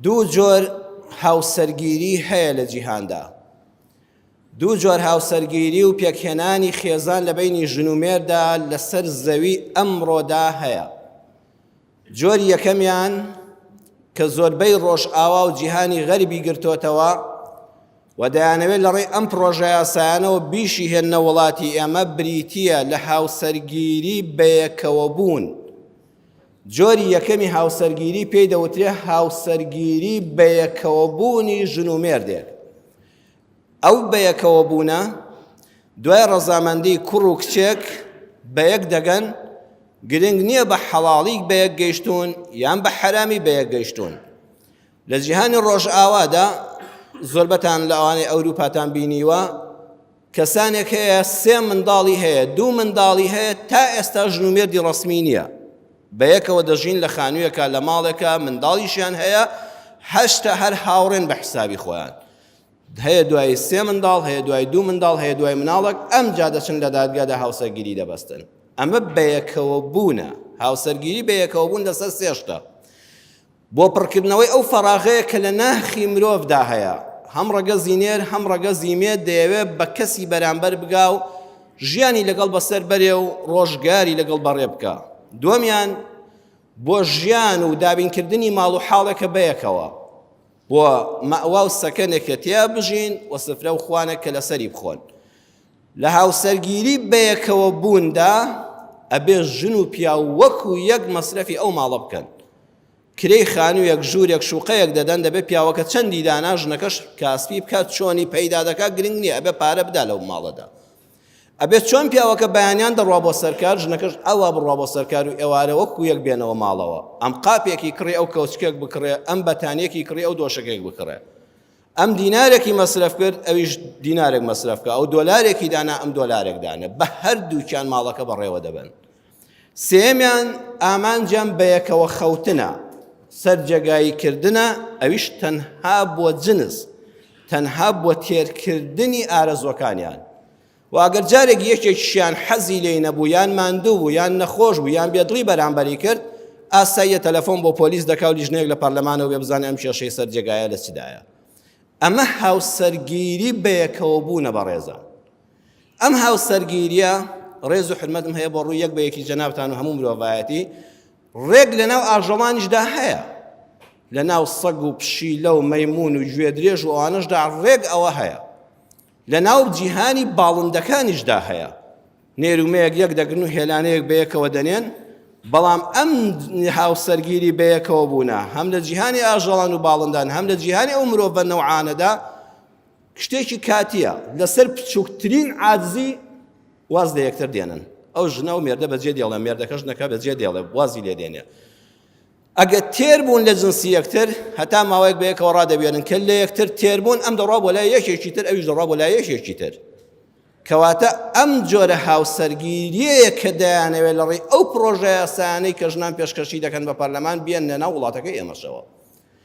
دوو جۆر هاوسەرگیری هەیە لە جیهاندا. دوو جۆر هاوسەرگیری و پێکهێنانی خێزان لە بەینی ژن و مێردا لەسەر زەوی ئەمڕۆدا هەیە. جۆری یەکەمیان کە زۆربەی ڕۆژئاوا و جیهانی غەربی گرتۆتەوە و دەیانەوێت لە ڕێی ئەم پڕۆژە یاسایانەوە بیشی هێننە وڵاتی ئێمە بریتییە لە هاوسەرگیری بەیەکەوەبوون. جۆری یەکەمی هاوسەرگیری پێی دەوترێ هاوسەرگیری بەیەکەوەبوونی ژن و مێردێک. ئەو بەیەکەوەبوونە دوای ڕەزامەندی کوڕ و کچێک بەیەک دەگەن، گرنگ نییە بە حەڵاڵی بەیەک گەیشتوون یان بە حەرامی بەیەک گەیشتوون. لە جیهانی ڕۆژئاوادا زۆربەتان لە ئەوانەی ئەوروپاتان بینیوە کەسانێک هەیە سێ منداڵی هەیە دوو منداڵی هەیە تا ئێستا ژن و مێردی ڕەسمی نییە بەیەکەوە دەژین لە خانوویەکە لە ماڵێکە منداڵیشیان هەیە هەشتا هەر هاوڕێن بە حسابی خۆیان هەیە دوای سێ منداڵ هەیە دوای دوو منداڵ هەیە دوای مناڵێک ئەمجا دەچن لە دادگادا هاوسەرگیری دەبەستن ئەمە بەیەکەوە بوونە هاوسەرگیری بەیەکەوە بوون لەسەر سێشتە بۆ پڕکردنەوەی ئەو فەراغەیە کە لە ناخی مرۆڤدا هەیە، هەم ڕەگەزی نێر هەم ڕەگەزی مێ دەیەوێت بە کەسی بەرامبەر بگا و ژیانی لەگەڵ بەسەر بەرێ و ڕۆژگاری لەگەڵ بەڕێ بکا. دووەمیان بۆ ژیان و دابینکردنی ماڵ و حاڵێکە بەیەکەوە، بۆ مەئوا و سەکەنێک کە تیا بژین و سفرە و خوانێک کە لەسەری بخۆن. لە هاوسەرگیری بەیەکەوە بووندا ئەبێ ژن و پیاو وەکو یەک مەسرەفی ئەو ماڵە بکەن. کرێی خانوویەک، ژوورێک، شوقەیەک دەدەن، دەبێت پیاوەکە چەندی دانا، ژنەکەش کاسپی بکات، چۆنی پەیدا دەکات گرنگ نییە، ئەبێ پارە بدا لەو ماڵەدا. ئەبێت چۆن پیاوەکە بەیانیان دەڕوا بۆ سەرکار، ژنەکەش ئەوا بڕوا بۆ سەرکار و ئێوارە وەکو یەک بێنەوە ماڵەوە. ئەم قاپێکی کڕی ئەو کەوچکێک بکڕێ، ئەم بەتانیەکی کڕی ئەو دۆشەکێک بکڕێ. ئەم دینارێکی مەسرەف کرد ئەویش دینارێک مەسرەف کە ئەو دۆلارێکی دانا ئەم دۆلارێک دانە بە هەردووکیان ماڵەکە بەڕێوە دەبەن. سێیەمیان ئامانجیان بەیەکەوە خەوتنە، سەرجێگایی کردنە، ئەویش تەنها بۆ جنس، تەنها بۆ تێرکردنی ئارەزووەکانیان. و ئەگەر جارێک یەکێکیشیان حەزی لێی نەبوو یان ماندوو بوو یان نەخۆش بوو یان بێدڵی بەرامبەری کرد، ئاساییە تەلەفۆن بۆ پۆلیس دەکا و لیژنەیەک لە پەرلەمانەوە بێ بزانێ ئەم کێشەی سەر جێگایە لە چدایە. ئەمە هاوسەرگیری بەیەکەوەبوونە بەڕێزان. ئەم هاوسەرگیریە ڕێز و حورمەتم هەیە بۆ ڕووی یەک بە یەکی جەنابتان و هەموو مرۆڤایەتی ڕێک لەناو ئاژەڵانیشدا هەیە لەناو سەگ و پشیلە و مەیمون و گوێدرێژ و ئەوانەشدا ڕێک ئەوە هەیە لەناو جیهانی باڵندەکانیشدا هەیە نێرومەیەک یەک دەگرن و هێلانەیەک بەیەکەوە دەنێن بەڵام ئەم هاوسەرگیری بەیەکەوە بوونە هەم لە جیهانی ئاژەڵان و باڵندان هەم لە جیهانی ئەو مرۆڤە نەوعانەدا شتێکی کاتیە لەسەر بچووکترین عاجزی واز لە یەکتر دێنن ئەو ژنە و مێردە بەجێ دێڵێ مێردەکە ژنەکە بەجێ دێڵێ وازی لێ دێنێ ئەگە تێر بوون لە جنسی یەکتر هەتا ماوەیەک بە یەکەوە ڕادەبێنن کە لە یەکتر تێر بوون ئەم دەڕوا بۆ لای یەکێکی تر ئەویش دەڕوا بۆ لای یەکێکی تر کەواتە ئەم جۆرە هاوسەرگیریەیە کە دەیانەوێت لە ڕێی ئەو پرۆژە یاسایانەی کە ژنان پێشکەشی دەکەن بە پەرلەمان بێننە ناو وڵاتەکەی ئێمەشەوە.